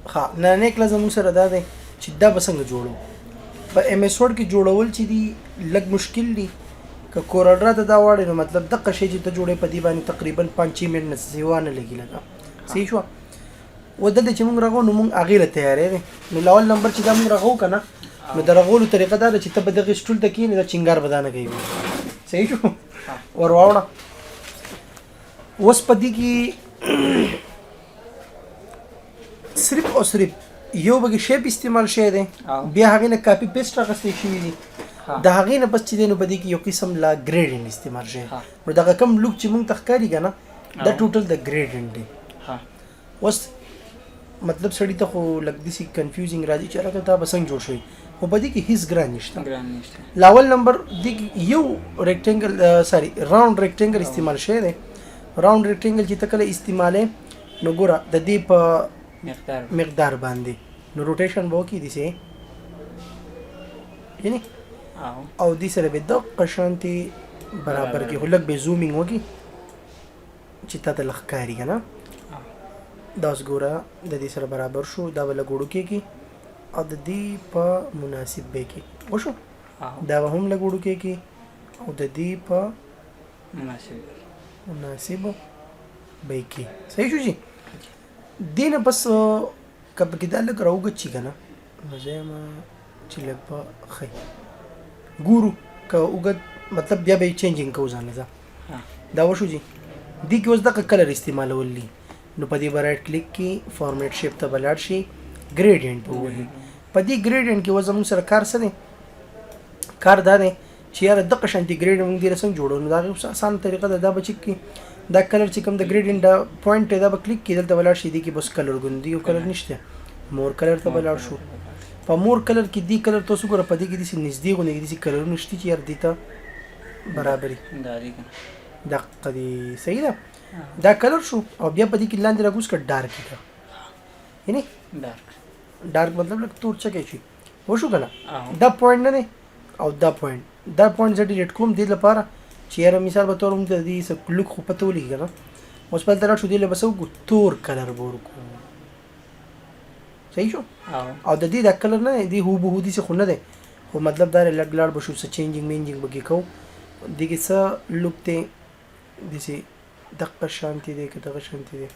ښه، نننۍ کلاس زموږ سره دا دی چې دا به څنګه جوړو. په ایم ایس ورډ کې جوړول چې دي لږ مشکل دي. که کورل ډرا ته دا واړې نو مطلب دقه شی چې ته جوړې په دې باندې تقریبا 5 6 منټ نه سیوا نه لګي. لکه صحیح شو. و دلته چې موږ رغو نو موږ هغې له تیاری دی. نو لاول نمبر چې دا موږ رغو که نه، نو د رغولو طریقه دا ده چې ته به دغې سټول ته کښېنې، دا چنګار به دا نه کوي. صحیح شو، ور واوړه. اوس په دې کې صرف او صرف یو بګی شیپ استعمال شوی دی، بیا هغې نه کاپي پیسټ راغستې شوي دي. د هغې نه پس چې دی نو په دې کې یو قسم لا ګریډینټ استعمال شوی. نو دغه کوم لوک چې مونږ ته ښکاري که نه، دا ټوټل د ګریډینټ دی. اوس مطلب سړي ته خو لږ داسې کنفیوزینګ راځي چې هلکه دا به څنګه جوړ شوی، خو په دې کې هیڅ ګران نشته. لاول نمبر دې کې یو ریکټینګل، ساری راوند ریکټینګل استعمال شوی دی. راوند ریکټینګل چې ته کله استعمالې نو ګوره د دې په مقدار باندې نو روټیشن به وکړي داسې، یعنی او دې سره به دقه شانتې برابر کړي، خو لږ به زومینګ وکړي چې تا ته لږ ښکاري که نه. دا اوس ګوره د دې سره برابر شو، دا به لږ وړوکی کړي او د دې په مناسب به کړي. وشو، دا به هم لږ وړوکی کړي او د دې په مناسب به یې کړي. صحیح شو جي. دې نه پس که پکې دا لږ راوږد شي که نه، نو زه یم چې لږ به ښه ګورو که اوږد، مطلب بیا به یې چینجینګ کوو ځان له. دا وشو جي. دې کې اوس دغه کلر استعمالول دي، نو په دې به رایټ کلیک کې فارمیټ شیپ ته به لاړ شي، ګریډینټ به ووهي. په دې ګریډینټ کې اوس زموږ سره کار څه دی؟ کار دا دی چې یاره دغه شانتې ګریډینټ موږ دې له څنګه جوړو. نو د هغې اوس اسانه طریقه ده، دا به چک کړي دا کلر چې کوم د ګریډینټ دا پوینټ دی، دا به کلیک کړي، دلته به لاړ شي، دې کې بس کلر ګوندي یو کلر نشته، مور کلر ته به لاړ شو. په مور کلر کې دې کلر تاسو ګوره په دې کې داسې نږدې غوندې داسې کلرونه شته چې یاره دې ته برابري دقه دی. صحیح ده، دا کلر شو. او بیا په دې کې لاندې راکوز که ډارک کړه، یعنی ډارک مطلب لږ تور چکی شي. وشو که نه؟ دا پوینټ نه دی او دا پوینټ، دا پوینټ زه ډیلیټ کوم دې لپاره چې یاره مثال به تور موږ ته د دې څه لوک خو پته ولګي که نه. اوس بل ته لاړ شو، دې له به څه وکړو؟ تور کلر به ورکړو. صحیح شو. او د دې دا کلر نه دی، دې هوبهو داسې خو نه دی، خو مطلب دا دی لږ لاړ به شو، څه چینجینګ مینجینګ به کې کوو. دې کې څه لوک دی، داسې دقه شانتې دی که دغه شانتې دی،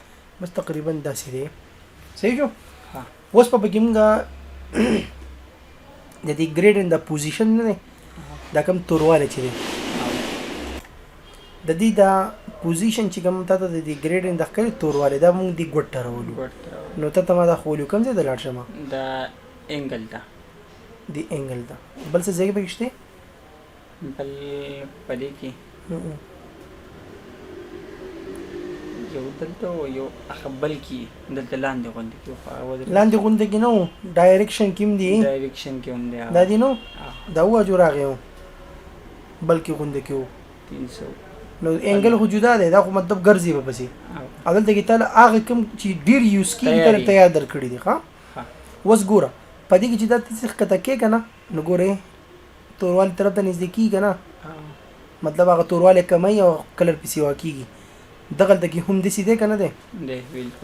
بس تقریبا داسې دی. صحیح شو. اوس په پکې مونږ د دې ګریډینټ د پوزیشن نه دی، دا کوم توروالی چې دی د دې دا پوزیشن چې کوم تا ته د دې ګریډینټ د ښکاري توروالی، دا مونږ دې ګوټ ته راولو. نو ته ته ما دا ښوولي کوم ځای ته لاړ شم؟ د انګل ته، دې انګل ته. بل څه ځای پکې شته؟ بل په دې کې یو دلته و، یو هغه بل کې دلته لاندې غوندې کې، خو هغه لاندې غوندې کې نه و، ډایرکشن کې هم دی، ډایرکشن کې هم دی. دا دی نو دا و جو راغی و، بل کې غوندې کې و 300. نو انګل خو جدا دی، دا خو مطلب ګرځي به پسې. او دلته کې تاله هغه کوم چې ډېر یوز کېږي تاله تیار درکړي دي. ښه، اوس ګوره په دې کې چې دا ته ښکته کې که نه، نو ګورې توروالي طرف ته نږدې کېږي که نه، مطلب هغه توروالی کموي او کلر پسې سیوا کېږي. دغلته کې هم داسې دی که نه دی؟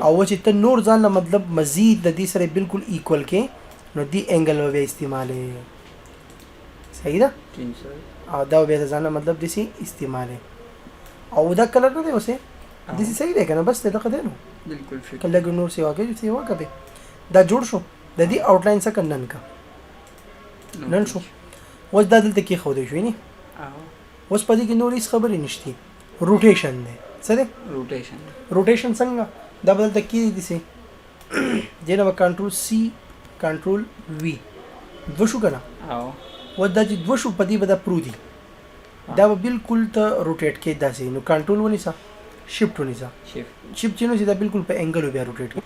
او چې ته نور ځان له مطلب مزید د دې سره بالکل ایکول کې، نو دې انګل به بیا استعمالوې. صحیح ده؟ او دا به بیا ځان له مطلب داسې استعمالوې. او دا کلر نه دی اوس داسې صحیح دی که نه؟ بس دی دغه دی نو بالکل که لږ نور سیوا کوي سیوا که دا جوړ شو. د دې آوټلاین څه که نن که نن شو. اوس دا دلته کېښودی شو، یعنی اوس په دې کې نور هېڅ خبرې نشتي. روټیشن دی، څه دی؟ روټیشن. روټیشن څنګه؟ دا به دلته کېږي داسې، دې نه به کنټرول سی کنټرول وي دوه شو که نه؟ اوس دا چې دوه شو په دې به دا پروت دي، دا به بالکل ته روټیټ کې داسې. نو کنټرول ونیسه، شفټ ونیسه، شفټ چې ونیسې دا بالکل په انګلو بیا روټیټ کړي.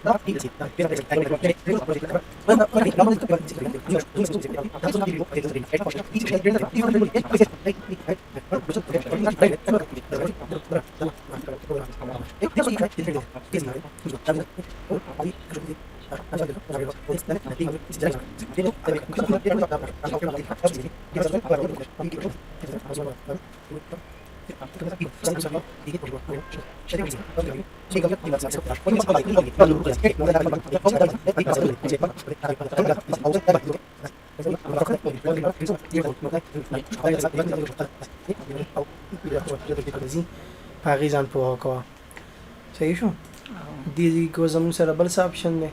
په هغې ځان پوهه کوه. صحیح شو. دې ځای کې زموږ سره بل څه آپشن دی؟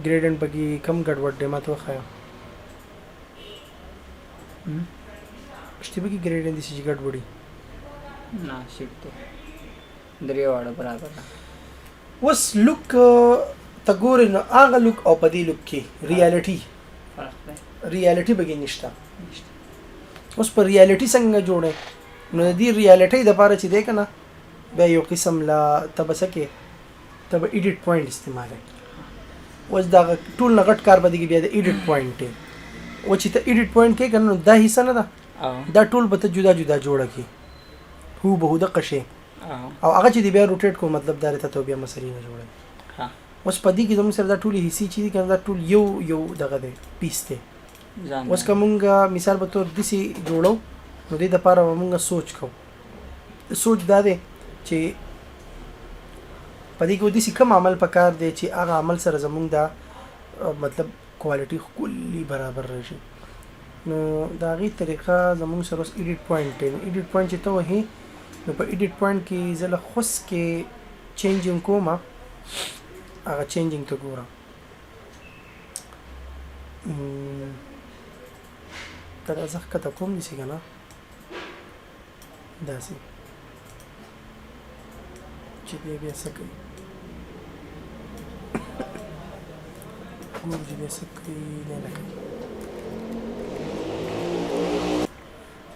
ګریډنټ پکې کم ګډوډ دی، ماته وښیه. شته پکې ګریډنټ داسې چې ګډوډي؟ نه، شیټ دی، درې واړه برابر ده. اوس لوک ته ګورې نو هغه لوک او په دې لوک کې ریالټي فرق دی، ریالټي پکې نشته. اوس په ریالټي څنګه جوړې؟ نو د دې ریالټي دپاره چې دی که نه، بیا یو قسم لا ته به څه کې، ته به ایډیټ پوینټ استعمالوې. اوس دغه ټول نه غټ کار به دې کې بیا د ایډیټ پوینټ دی. او چې ته ایډیټ پوینټ کې که نه، نو دا حصه نه ده، دا ټول به ته جدا جدا جوړه کړې، هو به هو دقه شی، او هغه چې دی بیا روټیټ کو، مطلب دا ته بیا مسلې نه جوړوي. اوس په دې کې زموږ سره دا ټولې حصې چې دي که نه، دا ټول یو یو دغه دی، پیس دی. اوس که مونږ مثال په تور داسې جوړو، نو دې دپاره به مونږ سوچ کوو. سوچ دا دی چې په دې کې داسې کوم عمل پکار دی چې هغه عمل سره زمونږ دا مطلب کوالټي ښکلي برابر راشي. نو د هغې طریقه زمونږ سره اوس ایډیټ پوینټ دی. نو ایډیټ پوینټ چې ته وهې، نو په ایډیټ پوینټ کې زه له خوس کې چینجینګ کوم، هغه چینجینګ ته ګوره. که دا زه ښکته کوم داسې که نه، داسې چې دی بیا څه کوي، ګورو چې بیا څه کوي. دی نه کوي.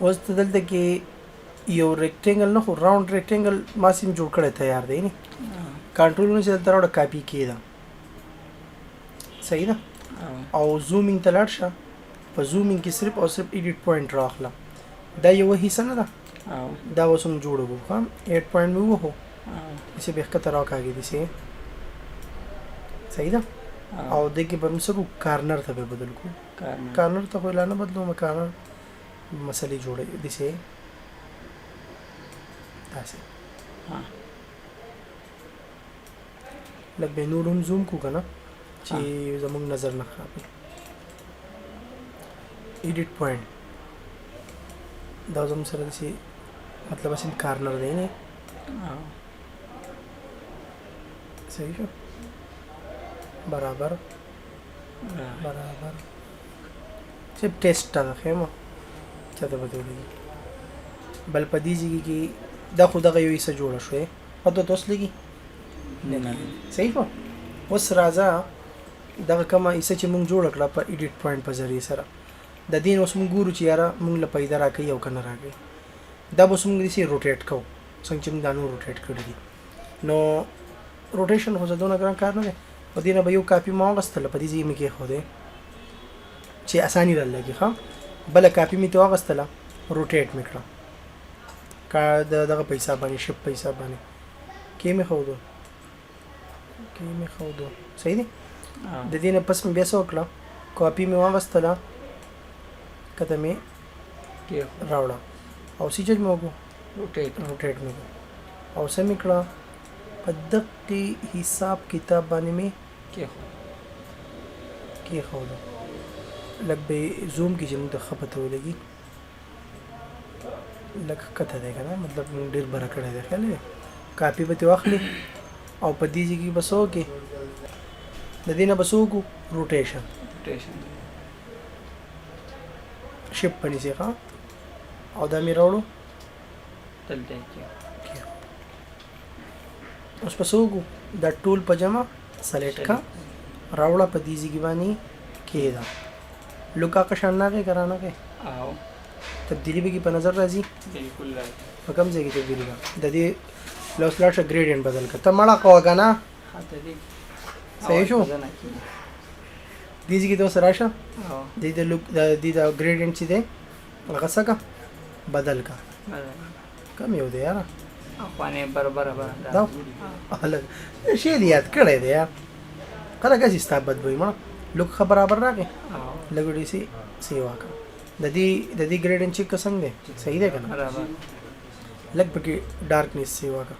اوس ته دلته کې یو ریکټینګل نه، خو راونډ ریکټینګل ما سیم جوړ کړی تیار دی، نه کنټرول نه چې دلته راوړه، کاپي کېده، صحیح ده. او زومینګ ته لاړ شه، په زومینګ کې صرف او صرف ایډیټ پوینټ راخله. دا یوه حصه نه ده، دا اوس هم جوړو. ښه، ایډ پوینټ مې ووهو، داسې به ښکته راکاږي داسې، صحیح ده. او دې کې به موږ څه کوو؟ کارنر ته به بدل کړو. کارنر ته خو لا نه بدلوم، کارنر مسلې جوړوي داسې داسې. لږ به نور هم زوم کړو که نه، چې زموږ نظر نه خرابوي. ایډیټ پوینټ دا زموږ سره داسې مطلب هسې کارنر دی، نه صحیح شو؟ برابر برابر صرف ټیسټ ته ښیم چاته به جوړېږي. بل په دې ځای کې دا خو دغه یو حصه جوړه شوې، پته ته اوس لګي؟ نه. صحیح شو. اوس راځه، دغه کومه حصه چې مونږ جوړه کړه په ایډیټ پوینټ په ذریعه سره، د دې نه اوس مونږ ګورو چې یاره مونږ له پیدا راکوي او که نه راکوي. دا به اوس مونږ داسې روټیټ کوو څنګه چې مونږ دا نور روټیټ کړي دي. نو روټیشن خو څه دونه ګران کار نه دی. په دې نه به یو کاپي ما واخیستله، په دې ځای مې کېښودی چې اساني راله لګي. ښه، بله کاپي مې ترې واخیستله، روټیټ مې کړه، که د دغه په حساب باندې، شپ په حساب باندې کې مې ښودو، کې مې ښودو، صحیح دی. د دې نه پس مې بیا څه وکړه؟ کاپي مې واخیستله، کته مې راوړه، او څه چل مې وکړو؟ روټیټ. روټیټ مې کړو او څه مې کړه؟ په دقې حساب کتاب باندې مې کېښودو. لږ به یې زوم کړي چې موږ ته ښه پته ولګي. لږ ښکته دی که نه، مطلب موږ ډېر بره کړی دی، خیال دی. کاپي به ترې واخلي او په دې ځای کې به څه وکړي؟ د دې نه به څه وکړو؟ روټیشن. روټیشن. شپ په نیسې، ښه، او دا مې راوړو دلته کې. اوس په څه وکړو؟ دا ټول په جمع سلیکټ کا، راوړه، په دې ځای کې باندې کېده. لوک هغه شان نغی که رانغی؟ او تبدیلي به کې په نظر راځي؟ بالکل راځي. په کوم ځای کې تبدیلي ده؟ د دې لوس لاړ شه، ګریډینټ بدل کړه، ته مړه کوه که نه. ښه، د دې صحیح شو؟ دې ځای کې ته اوس راشه، دې د لوک د دې د ګریډینټ چې دی هغه څه که بدل که. کوم یو دی یاره؟ افغانې برابر دا هلک شی دې یاد کړی دی یار، خلک هسې ستا بد بوي. مړه لوک ښه برابر راغی. لږ ډېر سیوا کړه. د دې ګریډینټ چې که څنګه دی؟ صحیح دی که نه؟ برابر. لږ پکې ډارکنیس سیوا کا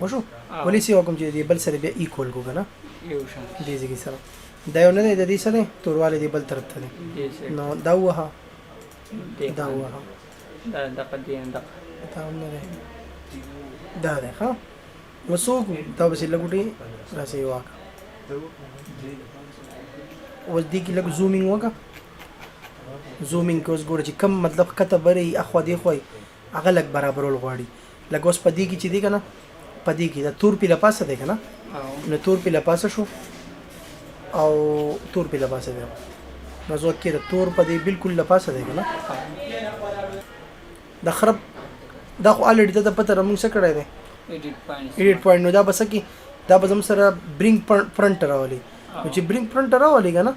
وشو ولې سیوا کوم چې دې بل سره بیا ایکول کو کنه یو شان دې ځای سره دا یو نه دی، د دې سره توروالی دی بل طرف ته دی. نو دا ووهه، دا ووهه، دا دقه دی، دقه دا هم نه دی، دا دی. ښه نو څوک دا پسې لږ راسې واکه. اوس دې کې لږ زومینګ وکړه. زومینګ کې اوس ګوره چې کم مطلب ښکته بری اخوا دې خوا هغه لږ برابرول غواړي. لکه اوس په دې کې چې دی که نه، په دې کې دا تور پې له پاسه دی که نه، نو تور پې له پاسه شو او تور پې له پاسه دی. نو زه کې د تور په دې بالکل له پاسه دی که نه، د خرب دا خو الریډي ته پته را، مونږ څه کړی دی؟ ایډیټ پوینټ. نو دا به څه کې، دا به زموږ سره برینګ فرنټ راولي. نو چې برینګ فرنټ راولي که نه،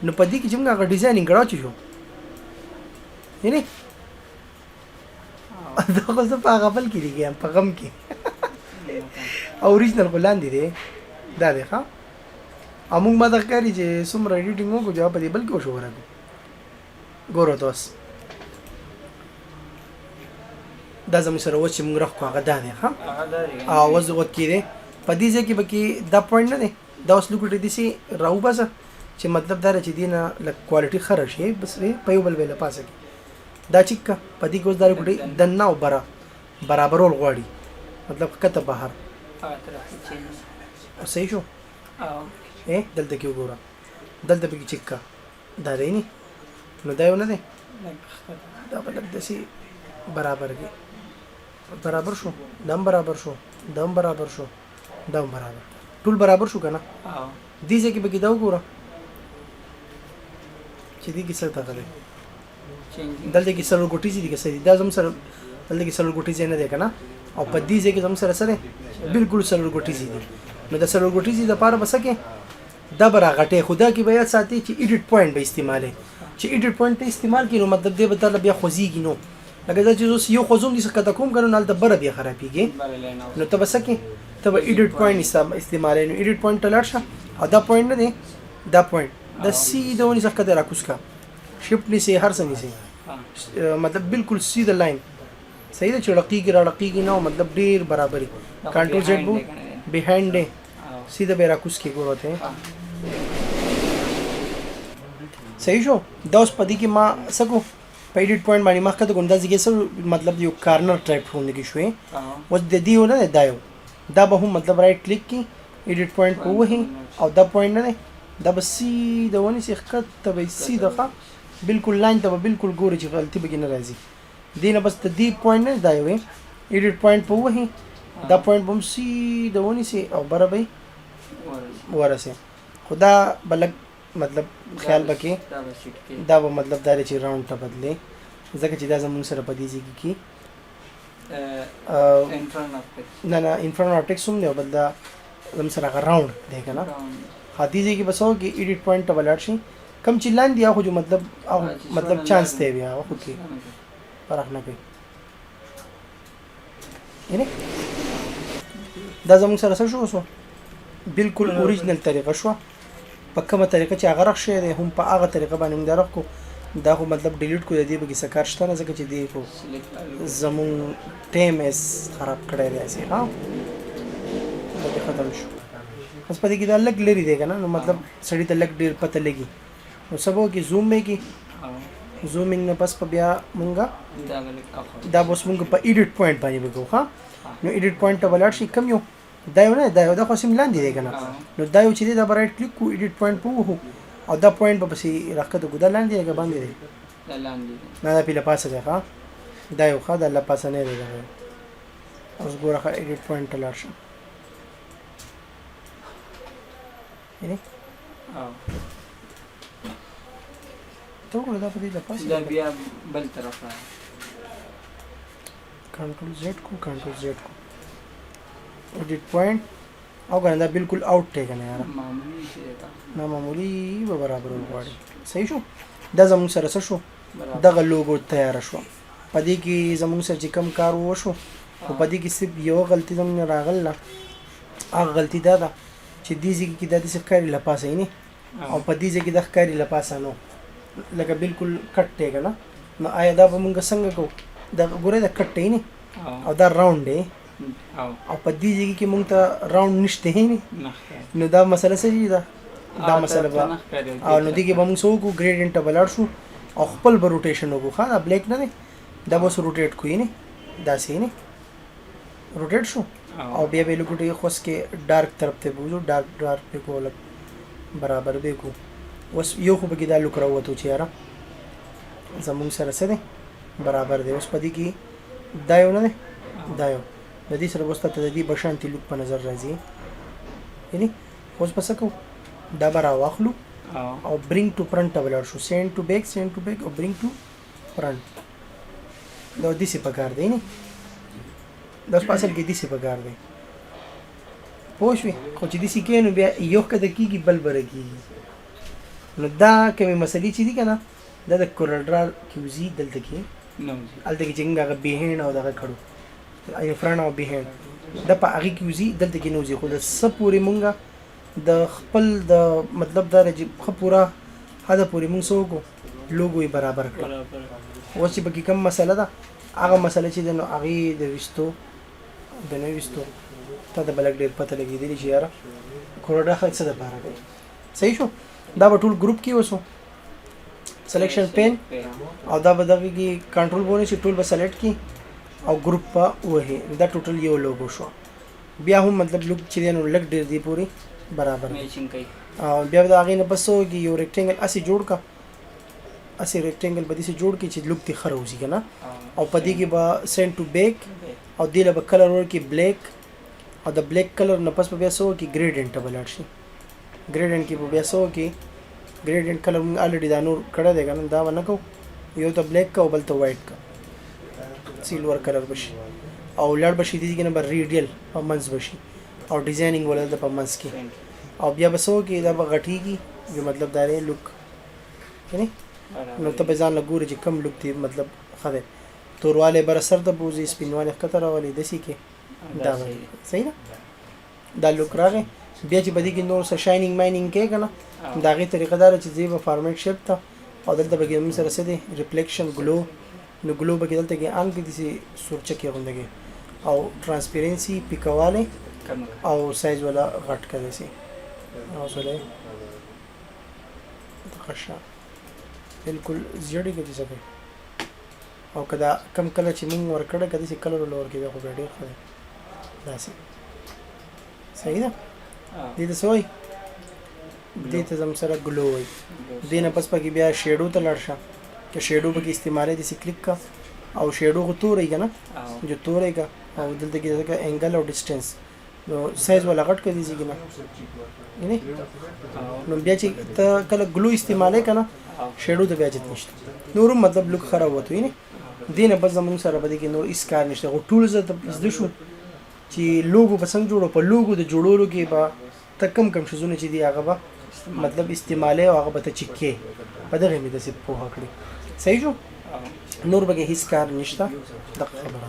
نو په دې کې چې موږ هغه ډیزاینینګ کړو چې شو، یعنی دا خو زه په هغه بل کې لګیم په غم کې، اوریجنل خو لاندې دی، دا دی. ښه او موږ ما ته ښکاري چې څومره ایډیټینګ وکړو چې په دې بل کې وشو. ورکو ګورو ته اوس دا زموږ سره اوس چې موږ رخ کو هغه دا دی. ښه او اوس وخت کې دی په دې ځای کې به کې دا پوینټ نه دی، دا اوس لوکټې داسې راوباسه چې مطلب دا دی چې دې نه لږ کوالټي ښه راشي، بس په یو بل به له پاسه کې دا چیک که. په دې کې اوس دا لوکټې دننه او بره برابرول غواړي، مطلب ښکته بهر. صحیح شو؟ دلته کې وګوره، دلته پکې چیک که، دا دی. نه نو دا یو نه دی، دا به لږ داسې برابر دی. برابر شو، دا هم برابر شو، دا هم برابر شو، دا هم برابر، ټول برابر شو که نه؟ دې ځای کې پکې دا وګوره چې دې کې څه دغه دی. دلته کې څلور ګوټیزې دي که څه دي؟ دا زموږ سره دلته کې څلور ګوټیزې نه دی که نه، او په دې ځای کې زموږ سره څه دی؟ بالکل څلور ګوټیزې دي. نو د څلور ګوټیزې دپاره به څه کې دا به راغټې، خو دا کې به یاد ساتي چې ایډیټ پوینټ به استعمالوي. چې ایډیټ پوینټ ته استعمال کړي نو مطلب دی به درله بیا خوځېږي. نو لکه دا چې اوس یو خوځوم دي ښکته کوم که نه، نو هلته بره بیا خرابېږي. نو ته به څه کې؟ ته به ایډیټ پوینټ استعمالوې. نو ایډیټ پوینټ ته لاړ شه او دا پوینټ نه دی، دا پوینټ دا سیده ونیسه، ښکته راکوز کړه، شفټ نیسې، هر څه نیسې، مطلب بالکل سیده لاین. صحیح ده چې ړقېږي راړقېږي نه، مطلب ډېر برابري. کنټرول زیډ بو بیهایند دی، سیده به راکوز کې ګوره ته. صحیح شو؟ دا اوس په دې کې ما څه کو په ایډیټ پوینټ باندې مخکې کوم، دا ځکه څه مطلب یو کارنر ټایپ غوندې کې شوې. اوس د دې یو نه دی، دا یو دا به هم مطلب رایټ کلیک کی، ایډیټ پوینټ په ووهي او دا پوینټ نه دی، دا به سیده ونیسي، ښکته به یې سیده. ښه بالکل لاین ته به بالکل ګوري چې غلطي پکې نه راځي. دې نه بس د دې پوینټ نه دا یو ایډیټ پوینټ په ووهي، دا پوینټ به هم سیده ونیسي او بره به یې ورسي. خو دا به لږ مطلب خیال پکې دا به مطلب دا دی چې راونډ ته بدلې، ځکه چې دا زموږ سره په دې ځای کې نه نه انفرنل اپټکس هم دی، او بل دا زموږ سره هغه راونډ دی که نه. ښه دې ځای کې به څه وکړي؟ ایډیټ پوینټ ته به لاړ شي، کم چې لاندې هغه خو مطلب هغه مطلب چانس دی، بیا هغه خو کې فرق نه کوي. یعنی دا زموږ سره څه شو؟ اوس بالکل اوریجنل طریقه شوه. په کومه طریقه چې هغه رخ شوی دی هم په هغه طریقه باندې موږ دا رخ کو. دا خو مطلب ډیلیټ کو، د دې پکې څه کار شته نه، ځکه چې دې خو زموږ ټایم یې خراب کړی دی هسې. ښه دا ختم شو. اوس په دې کې دا لږ لرې دی که نه، نو مطلب سړي ته لږ ډېر پته لګي. نو څه به وکړي؟ زوم به یې کړي. زومینګ نه پس په بیا مونږه دا به اوس مونږ په ایډیټ پوینټ باندې به کوو. ښه نو ایډیټ پوینټ ته به لاړ شي، کم یو دا یو نه دا یو، دا خو سم لاندې دی که نه، نو دا یو چې دی دا به رایټ کلیک کو، ایډیټ پوینټ په ووهو او دا پوینټ به پسې راښکته کړو. دا لاندې دی که باندې دی؟ نه دا پې له پاسه دی. ښه دا یو ښه دا له پاسه نه دی دغه. اوس ګوره ښه ایډیټ پوینټ ته لاړ شه. یعنی ته وګوره دا په دې له پاسه دا بیا بل طرف راغی. کنټرول زیډ کو، کنټرول زیډ کو، ایډیټ پوینټ او کنه دا بالکل آوټ دی کنه یاره، معمولی شی دی. نه معمولی به برابرول غواړي. صحیح شو؟ دا زموږ سره څه شو؟ دغه لوګو تیاره شوه. په دې کې زموږ سره چې کم کار وشو، خو په دې کې صرف یوه غلطي زموږ نه راغله. هغه غلطي دا ده چې دې ځای کې دا داسې ښکاري له پاسه یې او په دې ځای کې دا ښکاري له پاسه، نو لکه بالکل کټ دی که نه. نو آیا دا به مونږ څنګه کوو؟ دا ګوره دا کټ دی نه. او دا راوند دی او په دې ځای کې مونږ ته راوند نشته نه، نو دا مسله څه ده؟ دا مسله به او نو دې کې به مونږ څه وکړو؟ ګریډینټ ته به لاړ شو او خپل به روټیشن وکړو. ښه، دا بلیک نه دی، دا به اوس روټیټ کړو، نه داسې نه روټیټ شو او بیا به لږ ډېر خوس کې ډارک طرف ته بوزو، ډارک ډارک به کو، لږ برابر به کو. اوس یو خو پکې دا لوک راووتو چې یاره زمونږ سره څه دی، برابر دی. اوس په دې کې دا یو نه دی، دا یو د دې سره اوس ته د دې بشانتي لوک په نظر راځي. یعنی اوس به څه کوو؟ دا به راواخلو او برینګ ټو فرنټ ته به لاړ شو، سینډ ټو بیک، سینډ ټو بیک او برینګ ټو فرنټ. دا داسې پکار دی، نه دا اوس په اصل کې داسې پکار دی، پوه شوې؟ خو چې داسې کوې نو بیا یو ښکته کېږي بل بره کېږي. نو دا کومې مسلې چې دي که نه، دا د کورلډرا کیوزي دلته کې هلته کې چې موږ هغه بیهینډ او دغه کړو، یعنې فرنټ او بیهینډ، دا په هغې کې وځي، دلته کې نه وځي. خو د څه پورې مونږ د خپل د مطلب دا دی چې ښه پوره حده پورې مونږ څه وکړو، لوګو یې برابر کړه. اوس چې پکې کوم مسله ده، هغه مسله چې ده نو هغې د ویستو د نه ویستو تا ته به لږ ډېر پته لګېدلي چې یاره کورډا خلک څه دپاره کوي. صحیح شو؟ دا به ټول ګروپ کې وسو، سلیکشن پین او دا به دغه کې کنټرول بونه چې ټول به سلیکټ کی او ګروپ په وهي. دا ټوټل یو لوګو شو. بیا هم مطلب لوګ چې دی نو لږ ډېر دی پورې برابر دی. او بیا به د هغې نه پس څه وکړي؟ یو ریکټینګل هسې جوړ که، هسې ریکټینګل به داسې جوړ کړي چې لوګ دې ښه راوځي که نه، او په دې کې به سینډ ټو بیک او دې له به کلر ورکړي بلیک، او د بلیک کلر نه پس به بیا څه وکړي؟ ګریډینټ ته به لاړ شي. ګریډینټ کې به بیا څه وکړي؟ ګریډینټ کلر موږ الریډي دا نور کړی دی که نه، دا به نه کوو، یو ته بلیک که او بل ته وایټ که، سیلور کلر به شي او لاړ به شي. دې کې نه به ریډیل په منځ به شي او ډیزاینینګ ولر د په منځ کې، او بیا به څه وکړي؟ دا به غټیږي. یو مطلب دا دی لوک، یعنی نو ته به ځان له ګورې چې کوم لوک دی مطلب ښه دی. توروالی بره سر ته بوځي، سپینوالی ښکته راولي، داسې کې دا به صحیح ده. دا لوک راغی، بیا چې په دې کې نور څه شاینینګ ماینینګ کې که نه، د هغې طریقه دا ده چې ځې به فارمیټ شیپ ته او دلته به کې موږ سره څه دی؟ ریفلیکشن ګلو. نو ګلو به کې دلته کې آن کې داسې سورچکې غوندې کې او ترانسپیرنسي پیکوالی او سایز ولا غټ که داسې او سولې دغه شه بالکل زیړې کې داسې کوي. او که دا کم کلر چې موږ ورکړی که داسې کلر ولا ورکړي، بیا خو بیا ډېر ښه دی. داسې صحیح ده. دې ته څه وایي؟ دې ته زموږ سره ګلو وایي. دې نه پس پکې بیا شیډو ته لاړ شه، که شیډو پکې استعمالوي داسې کلیک که او شیډو خو توری که نه، جو توری که او دلته کې ځکه انګل او ډیسټنس نو سایز ولا غټ کړي دي کنه. یعنی نو بیا چې ته کله ګلو استعمالې کنه، شیډو ته بیا چت نشته. نور مطلب لوک خراب وته. یعنی دینه بس زمونږ سره په دې کې نور هیڅ کار نشته. خو ټول زه زده شو چې لوګو به څنګه جوړو. په لوګو د جوړولو کې به ته کم کم شیزونه چې دي هغه به مطلب استعمالې او هغه به ته چک کې. په دغه مې داسې پوهه کړې. صحیح شو؟ نور به هیڅ کار نشته، دغه خبره.